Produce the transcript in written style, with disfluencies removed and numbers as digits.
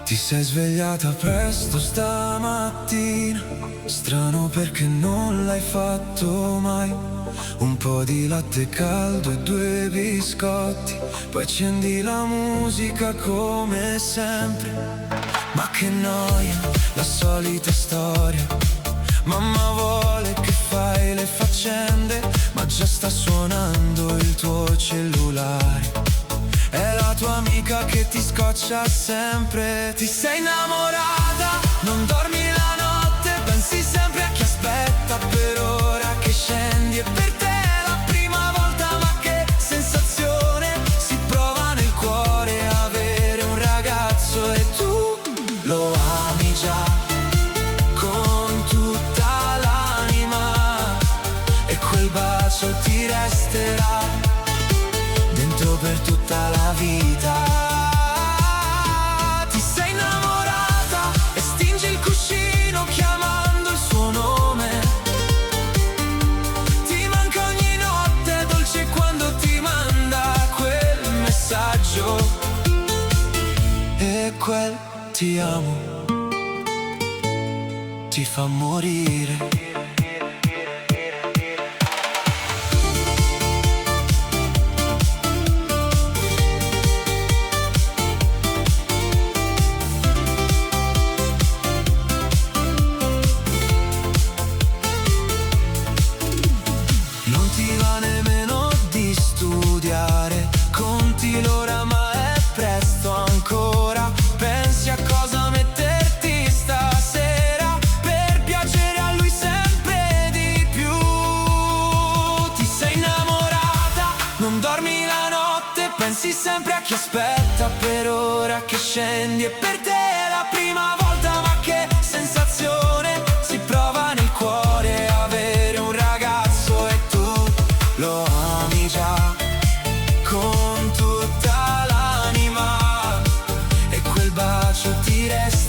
Ti sei svegliata presto stamattina, strano perché non l'hai fatto mai. Un po' di latte caldo e due biscotti, poi accendi la musica come sempre. Ma che noia, la solita storia. Mamma vuole che fai le faccende, ma già sta suonando il tuo cellulare. È la tua amica che ti scoccia sempre. Ti sei innamorata, non dormi la notte, pensi sempre a chi aspetta per ora che scendi. E per te è la prima volta, ma che sensazione si prova nel cuore avere un ragazzo e tu lo ami già con tutta l'anima e quel bacio ti resterà dentro per tutta la vita. Ti sei innamorata e stingi il cuscino chiamando il suo nome. Ti manca ogni notte, è dolce quando ti manda quel messaggio. E quel ti amo ti fa morire. Non ti va nemmeno di studiare, conti l'ora ma è presto ancora. Pensi a cosa metterti stasera per piacere a lui sempre di più. Ti sei innamorata, non dormi la notte, pensi sempre a chi aspetta per ora che scendi e per te è la prima volta, ma che sensazione si prova nel cuore avere un ragazzo e tu lo ami già con tutta l'anima e quel bacio ti resta.